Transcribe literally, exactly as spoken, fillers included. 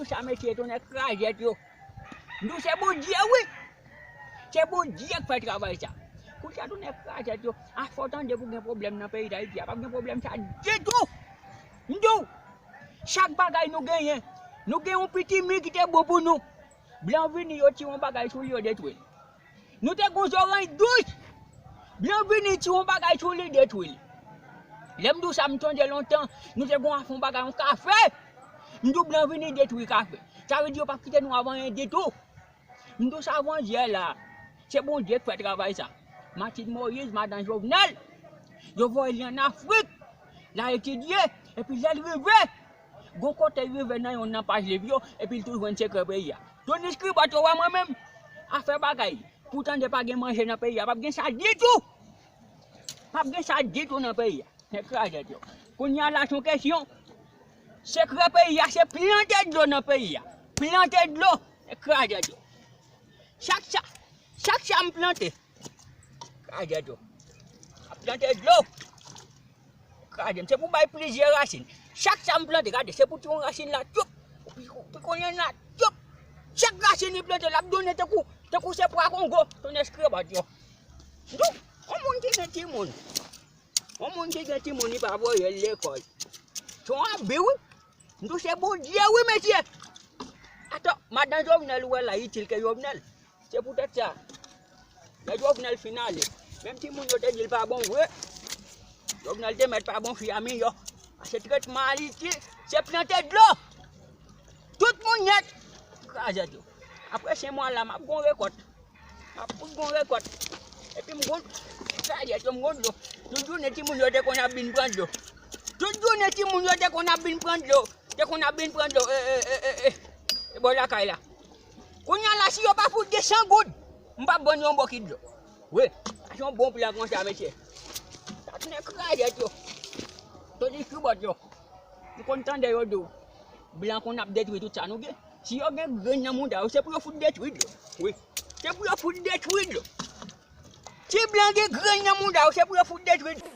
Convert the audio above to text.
Sa mesye, tonnè krazèt yo. M di w se Bondye wi. Se Bondye k fè travay sa. Kounye a tonnè krazèt yo. A fò tande pou gen pwoblèm nan peyi Dayiti a. P ap gen pwoblèm sa ditou. M di w, chak bagay nou genyen, nou gen yon pitimi ki te bon pou nou. Blan vini, yo tire yon bagay sou li, yo detwi l. Nou te gon zoranj dous. Blan vini, tire yon bagay sou li, detwi l. Lè m di w sa, m sonje lontan, nou te gon afon bagay, yon kafe. M di w blan vini, detwi kafe. Sa vle di yo p ap kite nou avè anyen ditou. M di w sa avan yè la. Se Bondye k fè travay sa. Martine Moïse, madan Jovenel, yo voye li ann Afrik. L al etidye, epi lè l rive, gon kote l rive nan yonn nan paj liv yo, epi l tou jwenn sekrè peyi a. Tony Skribòt, yo wè mwen menm, afè bagay, pou tande pa gen manje nan peyi a, p ap gen sa ditou. P ap gen sa ditou nan peyi a. Nèg krazèt yo. Kounye a la se yon kesyon. Sekrè peyi a se plante dlo nan peyi a. Plante dlo. Nèg krazèt yo. Chak sa, chak sa m plante. Krazèt yo. Ap plante dlo. Krazèt. Se pou bay plizyè rasin. Chak sa m plante, gade, se pou ti yon rasin la, tchoup. Pi, pi konnen la, tchoup. Chak rasin li plante, l ap donnen tankou, tankou se pwa Kongo. Tonnè Skribòt yo. Donk, yon moun ki gen timoun. Yon moun ki gen timoun, li pa voye l lekòl. Se yon abi, wi. M di w se Bondye, wi, mesye. Atò, madan Jovenel, ou wè la, itil ke Jovenel. Se poutèt sa. Lè Jovenel fin ale, menm timoun yo te di l pa bon vre. Jovenel te mèt pa bon fi a miyò. Pase tretman a li itil, se plante dlo. Tout moun nèt. Krazèt yo. Apre senk mwa la, m ap gon rekòt. M ap fout gon rekòt. Epi m gon, krazèt yo, m gon dlo. Tout jounen timoun yo te konn ap vin pran dlo. Tout jounen timoun yo te konn ap vin pran dlo. Te konn ap vin pran dlo. E, e, e, e, e. E bò lakay la. Kounye a la, si yo pa fout gen san goud, m p ap vann yon bokit dlo. Wi, sa se yon bon plan konsa, mesye. Sa tounen krazèt yo. Tony Skribòt yo. M konn tande yo di w, blan konn ap detwi tout sa nou gen. Si yo gen grenn nan mouda yo, se pou yo fout detwi dlo. Wi. Se pou yo fout detwi dlo. Si blan gen grenn nan mouda yo, se pou yo fout detwi dlo.